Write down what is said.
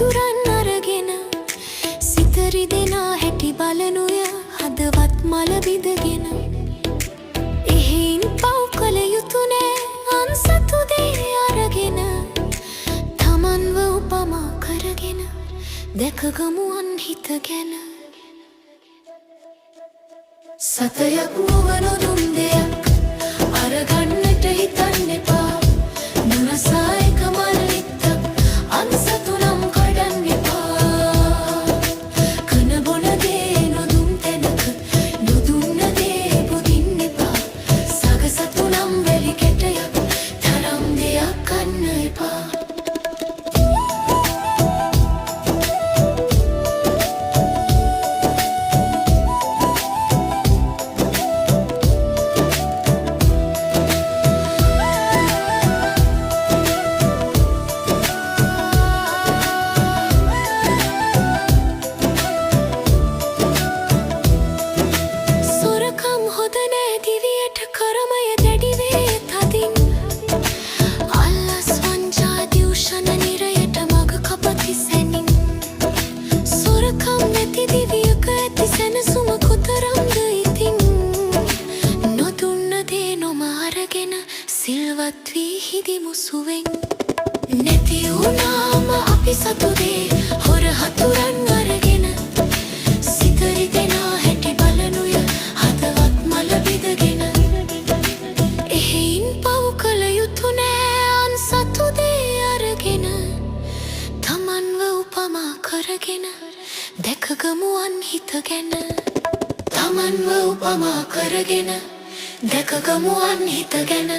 හතුරන් අරගෙන, සිත රිදෙන හැටි බලනුය හදවත් මල බිඳගෙන. එහෙයින් පව් කළ යුතු නෑ අන් සතු දේ අරගෙන, තමන්ව උපමා කරගෙන දැකගමු අන් හිත ගැන. සතයක් නොව නොදුන් දෙයක් අරගන්නට හිතන්න එපා. නොනසා එක මල් ඉත්තක් අන් සතු නම් කඩන්න එපා. කන බොන දේ නොදුන් තැනක නොදුන්න දේ පුදින්න එපා. සග සතු නම් වැලි කැටයක් තරම් දෙයක් ගන්න එපා. සොරකම් හොඳ නෑ දිවියට, කර්මය දැඩි වේ තදින්. අල්ලස් වංචා දූෂණ නිරයට මග කපති සැනින්. සොරකම් නැති දිවියක ඇති සැනසුම කොතරම්ද ඉතින්? නොදුන්න දේ නොම අරගෙන සිල්වත් වී හිඳිමු සුවෙන්. නැති වුණාම අපි සතු දේ හොර හතුරන් අරගෙන, සිත රිදෙන හැටි බලනුය හදවත් මල බිඳගෙන. එහෙයින් පව් කළ යුතු නෑ අන් සතු දේ අරගෙන, තමන්ව උපමා කරගෙන දැකගමු අන් හිත ගැන. තමන්ව උපමා කරගෙන දැකගමු අන් හිත ගැන.